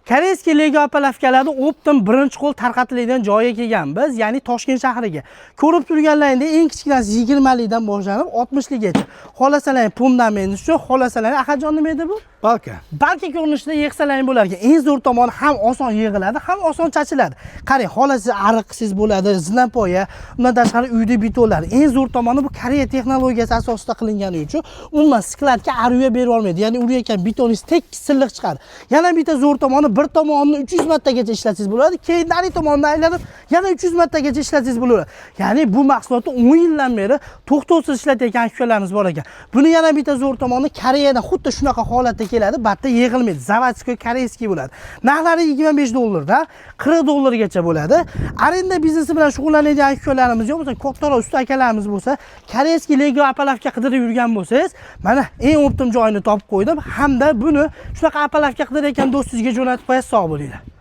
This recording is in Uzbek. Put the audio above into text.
Корейский Lego опалубка larni оптом birinchi qo'l tarqatiladigan joyga kelganmiz, ya'ni Toshkent shahriga. Ko'rib turganlaringdek, eng kichkinasi 20 likdan boshlanib 60 ligacha. Xohlasalaring fundament uchun, xohlasalaring, Ahadjon, nima edi bu? Balka. Balka ko'rinishida yig'salaring bo'lar ekan. Eng zo'r tomoni, ham oson yig'iladi, ham oson chachiladi. Qarang, xohlasangiz ariq qilsangiz bo'ladi, zinapoya, undan tashqari uyda betonlar. Eng zo'r tomoni, bu Koreya texnologiyasi asosida qilingani uchun umuman склад ga ару berib olmaydi. Ya'ni urayotgan betoningiz tekis, silliq chiqadi. Yana bitta zo'r tomoni, bir tomonini 300 martagacha ishlatsangiz bo'ladi, keyin nari tomonini aylanib yana 300 martagacha ishlatsangiz bo'ladi. Ya'ni bu mahsulotni 10 yildan beri to'xtovsiz ishlatayotgan ukalarimiz bor ekan. Buni yana bitta zo'r tomoni, Koreyadan xuddi shunaqa holatda keladi, batta yig'ilmaydi. Заводской корейский bo'ladi. Narxlari 25 dollardan 40 dollargacha bo'ladi. Arenda biznesi bilan shug'ullanadigan ukalarimiz yo bo'lmasa kattaroq usta akalarimiz bo'lsa, корейский Lego опалубка qidirib yurgan bo'lsangiz, mana eng оптом joyini topib qo'ydim hamda buni shunaqa опалубка qidirayotgan do'stingizga jo'natib qo'yasiz, sog' bo'linglar.